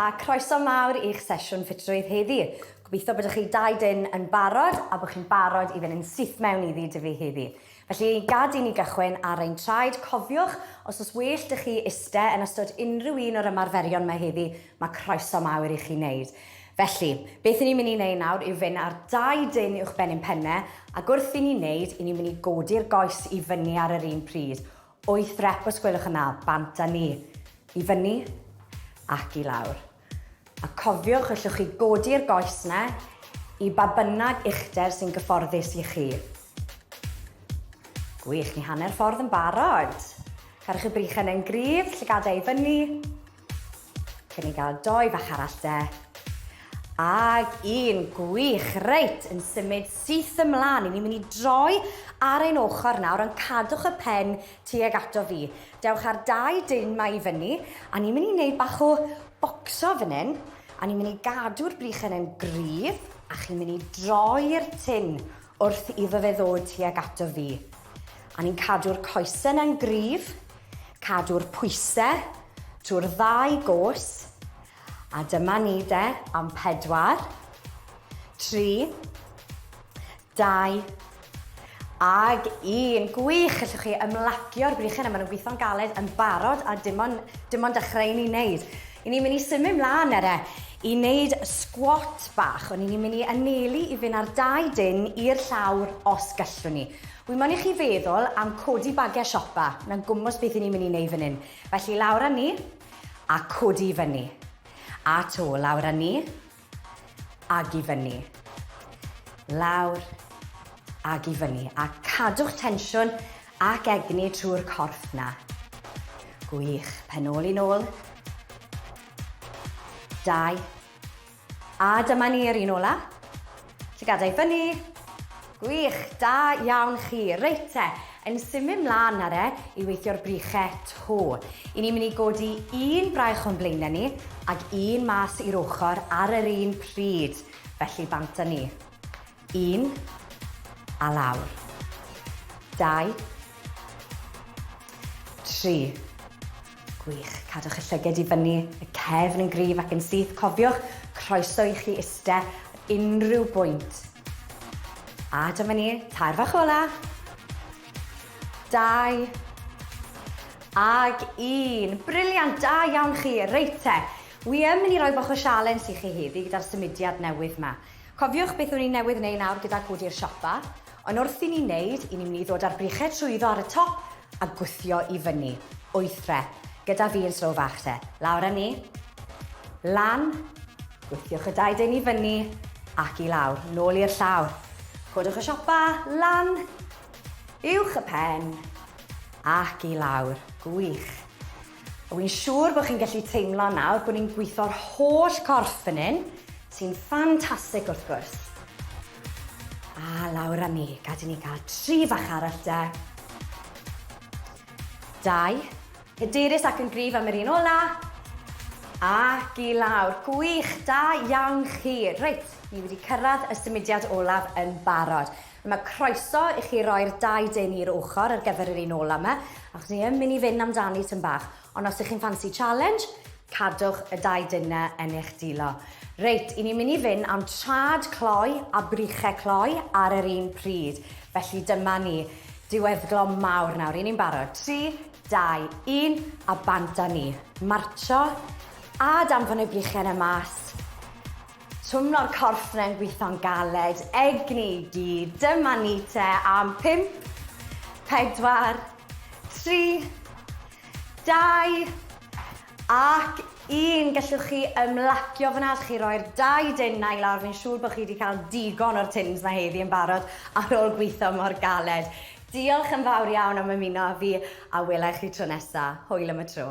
a croeso mawr i'ch sesiwn ffitrwydd heddi. Gobeithio bod chi dau dyn yn barod a bod chi'n barod i fynd yn syth mewn iddi dy fi heddi. Felly, gad i ni gychwyn ar ein traed. Cofiwch, os oes well 'da chi iste yn ystod unrhyw un o'r ymarferion 'ma heddi, mae croeso mawr i chi wneud. Felly, beth 'y ni'n mynd i wneud nawr yw fynd ar dau dyn uwchben ein pennau, ac wrth i ni wneud, 'y ni'n mynd i godi'r goes i fyny ar yr un pryd. Wyth rep os gwelwch yn dda, bant â ni. I fyny ac i lawr. A cofiwch, allwch chi godi'r goes 'na i ba bynnag uchder sy'n gyfforddus i chi. Gwych, ni hanner ffordd yn barod. Cadwch y brychau yn gryf, llygadau i fyny. Cyn ni gael doi fach arall de. Ag un, gwych, reit, yn symud syth ymlaen. Ni'n mynd i droi ar ein ochr nawr, ond cadwch y pen tuag ato fi. Dewch ar dau dyn ma i fyny, a ni'n mynd i wneud bach o bocso fan hyn, a ni'n mynd i gadw'r brychau yn gryf, a chi'n mynd i droi'r tin wrth iddo fe ddod tuag ato fi. A ni'n cadw'r coesau yna'n gryf, cadw'r pwysau trwy'r ddau goes, a dyma ni de am pedwar, tri, dau, ag un. Gwych, allwch chi ymlacio'r brychau yna, maen nhw'n gweithio'n galed yn barod a dim ond, dim ond dechrau i ni wneud. I ni'n mynd i symud mlaen ere i wneud squat bach, ond i ni'n mynd i anelu i fynd ar dau dyn i'r llawr os gallwn ni. Wi moyn i chi feddwl am codi bagiau siopa, na'n gwmws beth i ni'n mynd i wneud fan hyn. Felly lawr â ni, a codi i fyny. A to, lawr â ni, ag i fyny. Lawr, ag i fyny. A cadwch tensiwn ac egni trwy'r corff na. Gwych. Pen ôl i nôl. Dau. A dyma ni yr un ola. Llygadau fyny. Gwych, da iawn chi. Reit te, yn symud mlaen nawr e i weithio'r brychau to. I ni'n mynd i godi un braich o'n blaenau ni ac un mas i'r ochr ar yr un pryd. Felly bant â ni. Un, a lawr. Dau, tri. Gwych. Cadwch y llyged i fyny, y cefn yn gryf ac yn syth. Cofiwch, croeso i chi iste ar unrhyw bwynt. A dyma ni, tair fach ola. Dau. Ag un. Briliant, da iawn chi. Reit te. Wi yn mynd i roi bach o sialens i chi heddi gyda'r symudiad newydd 'ma. Cofiwch beth o'n i newydd wneud nawr gyda codi'r siopa, ond wrth i ni wneud, i ni'n mynd i ddod â'r brychau trwyddo ar y top a gwthio i fyny. Wyth rep. Gyda fi yn slow fach te. Lawr â ni. Lan. Gwthiwch y dau dyn i fyny ac i lawr. Nôl i'r llawr. Codwch y siopa. Lan. Uwch y pen. Ac i lawr. Gwych. A wi'n siŵr bod chi'n gallu teimlo nawr bod ni'n gweithio'r holl corff fan hyn, sy'n ffantastig wrth gwrs. A lawr â ni, gad i ni gael tri fach arall de. Dau. Hyderus ac yn gryf am yr un ola. Ac i lawr. Gwych, da iawn chi. Reit, ni wedi cyrraedd y symudiad olaf yn barod. Mae croeso i chi roi'r dau dyn i'r ochr ar gyfer yr un ola 'ma, achos ni yn mynd i fynd amdani tyn bach. Ond os ych chi'n ffansi challenge, cadwch y dau dyn 'na yn eich dilo. Reit, i ni'n mynd i fynd am trad cloi a brychau cloi ar yr un pryd. Felly dyma ni, diweddglo mawr nawr. I ni'n barod? 3, 2, 1, a bant â ni. Martsio a danfon y brychau 'na mas. Twmlo'r corff 'na'n gwitho'n galed, egni i gyd, dyma ni te am 5, 4, 3, 2, ac 1. Gallwch chi ymlacio fyna, allwch chi roi'r dau dyn 'na i lawr, fi'n siŵr bod chi wedi cael digon o'r tins 'ma heddi yn barod ar ôl gwitho mor galed. Diolch yn fawr iawn am ymuno â fi a wela i chi tro nesa. Hwyl am y tro.